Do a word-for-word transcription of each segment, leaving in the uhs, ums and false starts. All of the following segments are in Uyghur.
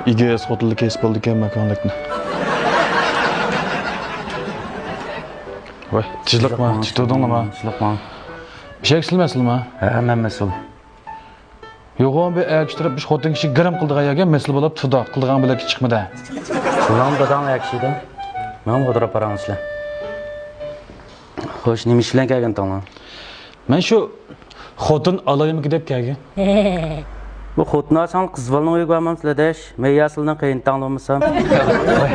ئىگىس خوتۇنلۇق كەسىپ بولىدىكەن ماكانلىقنى. ۋاي، تىزلىقما، تىزلىقما، تىزلىقما. بىشەك سىلمەسلىما؟ ھە، مەن مەسئۇل. يوغان بىر ئەر كىشى تۇرۇپ، ئىش خوتۇن كىشى گىرىم قىلىدىغان يەرگە مەسئۇل بولۇپ تۇردا، قىلىدىغان بىلەك چىقمىدى. سىلەڭ داداڭ ئەر كىشىدە. مەن غۇدۇرا پاراڭلىشىلە. خوش، نېمە ئىش بىلەن كەلگەنتىڭلار؟ مەن شۇ خوتۇن ئالايمىكى دەپ كەلگەن. بۇ خوتۇن ئالساڭلار قىز بالىنىڭ ئۆيىگە بارمامسىلەر دەش؟ مەن ياسىلنىڭ قېيىنتاڭلىرى بولمىسام. ۋاي،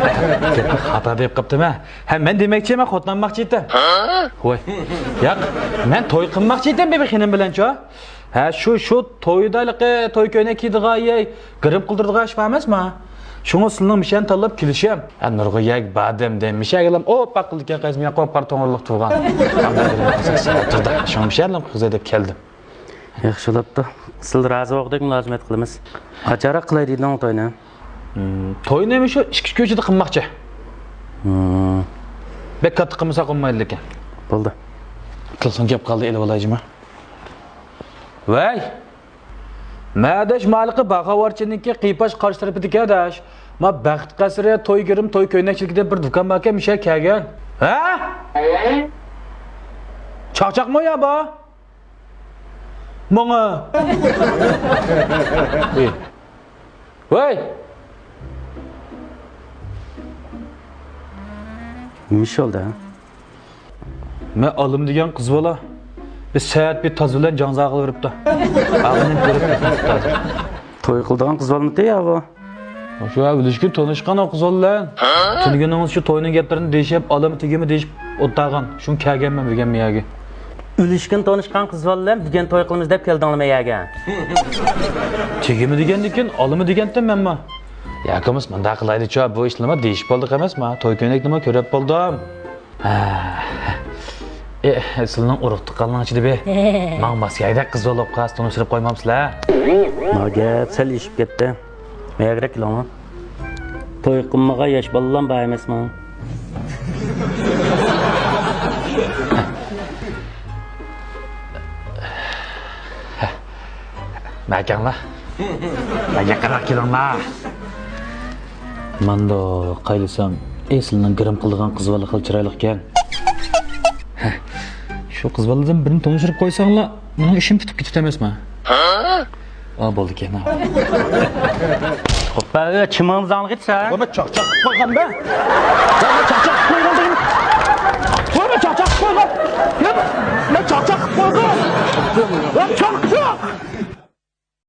گەپنى خاتا دەپ قاپتىمەن. ھە، مەن دېمەكچى ئەمەس، خوتۇن ئالماقچى ئىدىم. ھە؟ ۋاي. ياق، مەن توي قىلماقچى ئىدىم بىبى خېنىم بىلەن چۇ. ھە، شۇ، شۇ تويدا ھېلىقى توي كۆينەك كىيىدىغان يەي، گىرىم قىلدۇرىدىغان ئىش بار ئەمەسما؟ شۇڭا سىلىنىڭ مىشەنى تاللاپ كېلىشىم. ھە، نۇرغۇن يەرگە باردىم دەي، مىشەگىلەم ئوپپاق قىلىدىكەن، قايسى مېنىڭ قوپقان توڭۇرلۇق تۇرغان. تۇردا، شۇڭا مىشەنىم قىزى دەپ كەلدىم. ياخشى بوپتۇ. سىلەر رازى بولغۇدەك مۇلازىمەت قىلىمىز. قاچانراق قىلاي دېدىڭ توينى؟ ھىم، توينى مۇشۇ ئىككى كوچىدا قىلماقچى. ھىم. بەك كاتتا قىلمىساق بولمايدىكەن. بولدى. تېلېفون كەپ قالدى، ئېلىۋالاي جۇمۇ. ۋەي! مەدەش مالىقى باغاۋارچىنىڭكى قىيپاش قارشى تەرىپىدىكى ئاداش. ما بەخت قەسرى، توي گىرىم، توي كۆينەكچىلىكى دەپ بىر دۇكان باركەن، مىشە كەلگەن. ھە؟ چاقچاقمۇ يا بۇ؟ ماڭا. ۋەي. نېمە ئىش بولدى، ھە؟ مەن ئالىم دېگەن قىز بالا بىر سەت بىر تاز بىلەن جاڭزا قىلىۋېرىپتۇ. ئاغىنەم كۆرۈپ كەتمەپتۇ ھازىر. توي قىلىدىغان قىز بالىمىتى يا بۇ؟ شۇ ھە، ئۈلۈشكۈن تونۇشقان ئۇ قىز بالا بىلەن. تۈنۈگۈنىڭىز شۇ توينىڭ گەپلىرىنى دېيىشىپ، ئالىمى تېگىمى دېيىشىپ ئولتۇرغان. شۇڭا كەلگەنمەن بۈگۈن مۇ يەرگە. ئۈلۈشكۈن تونۇشقان قىز بالا بىلەن بۈگۈن توي قىلىمىز دەپ كەلدىڭلارمۇ يەرگە؟ تېگىمۇ دېگەندىكىن، ئالىمى دېگەنتىم مەنمۇ. ياكىمىز مۇنداق قىلايلىچۇ، بۇ ئىشلارمۇ دېيىشىپ بولدۇق ئەمەسما؟ توي كۆينەكنىمۇ كۆرۈپ بولدۇم. ھە. ئې، سىلىنىڭ ئۇرۇق تۇغقانلىرىڭ ئىچىدە بىر ماڭا ماس كەلگۈدەك قىز بولۇپ قالسا تونۇشتۇرۇپ قويمامسىلەر؟ ما گەپ سەل ئېشىپ كەتتى. مەگرەك كېلىڭلار. توي قىلمىغان ياش بالىلام بار ئەمەسما؟ مەكەڭلار. مەن يېقىنراق كېلىڭلار. ماندو قايلىسام، ئېسىلنىڭ گىرىم قىلىدىغان قىز بالا خېلى چىرايلىقكەن. شۇ قىز بالىدىن بىرنى تونۇشتۇرۇپ قويساڭلار، مېنىڭ ئىشىم پۈتۈپ كېتىپتۇ ئەمەسما؟ ئا، بولدىكەن. خوپپا، چىمىڭنى زاڭلىغىچسە. ۋە مەن چاقچاق قىلىپ قويغان بە. ۋە مەن چاقچاق قىلىپ قويغان دېگەن. ۋە مەن چاقچاق قىلىپ قويغان. ۋە مەن چاقچاق قىلىپ قويغان. ۋە چاقچاق.